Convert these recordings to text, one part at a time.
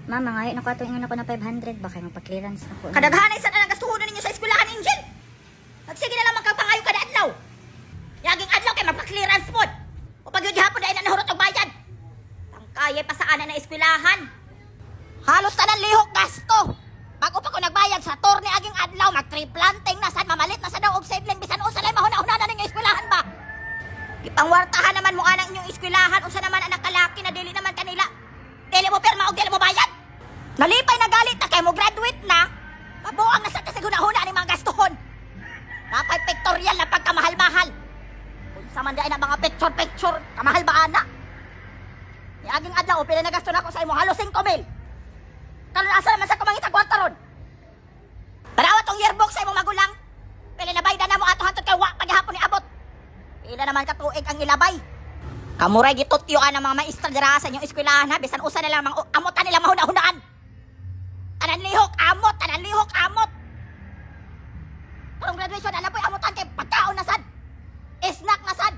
Mama, ngayon ako atong ingon ako na 500 ba kay magpa-clearance na ko. Kadaghanay sa tanang gastuhonon ninyo sa eskwelahan, Angel. Nagsige na lang magkapangayo kada adlaw. Yaging adlaw kay magpa-clearance pod. O pag yun gihapon dahil na nahurot og bayad. Tangkaya pa sa ana na eskwelahan. Halos tanan lihok gasto. Bago pa ko nagbayad sa torne aging adlaw, mag-tree planting na sad, mamalit na sa daw og seedling, bisan unsa lang mahuna-huna na ninyo eskwelahan ba. Gipangwartahan naman mo anang inyong eskwelahan, unsa naman anak kalaki na dili naman kanila. Dili mo pirma og dili mo bayad. Nalipay na galit na kay mo graduate na. Mabuang na sa kasig huna-huna ni mga gastuhon. Napay pictorial na pagkamahal-mahal. Unsa man di na mga picture-picture, kamahal ba ana? Niaging adlaw, pila na gasto nako sa imo, halos 5 mil. Karon asa naman sa kumangita kwarta ron? Tanawa tong yearbook sa imong magulang. Pila na bayda na mo ato hantod kay wa paghapon ni abot. Pila naman ka tuig ang ilabay. Kamuray gitutyo ang mga maestra dira sa inyong eskwelahan ha, bisan usa na lang mga amotan nila mahuna-hunaan. Tanan lihok amot, tanan lihok amot. Karong graduation ana po'y amotan kay pagkaon na sad. Snack na sad.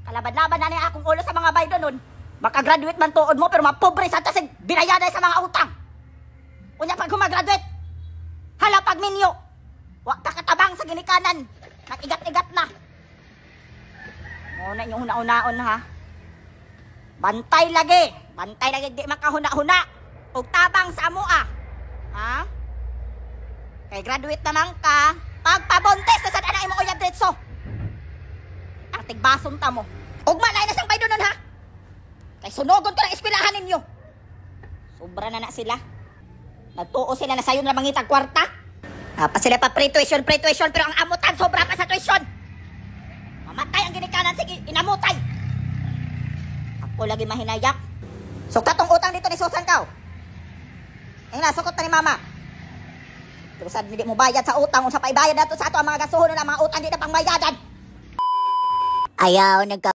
Kalabad-laban na ni akong ulo sa mga baydo nun. Makagraduate man tuod mo pero mapobre sa tasig binayaday sa mga utang. Unya pag humagraduate, hala pag minyo. Wa pa katabang sa ginikanan. Nag-igat-igat na. Muna inyong huna-hunaon ha. Bantay lagi. Bantay lagi di makahuna-huna. Og tabang sa amoa. Ha? Kay graduate naman ka, pagpabuntis na sad ana imo uyab diretso. Ang tigbason ta mo. Ugma na siyang baydo nun ha. Kay sunogon ko ng eskwelahan ninyo. Sobra na na sila. Nagtuo sila na sayon na mangitag kwarta. Pa sila pa pre-tuition, pre-tuition, pero ang amutan sobra pa sa tuition. Mamatay ang ginikanan, sige, inamutay. Ako lagi mahinayak. So katong utang dito ni Susan kaw. Ayun na, sukot na ni Mama. Pero sad hindi mo bayad sa utang, unsa pa ibayad nato sa ato ang mga gasuhon na mga utang di na pangbayadan. Ayaw nagka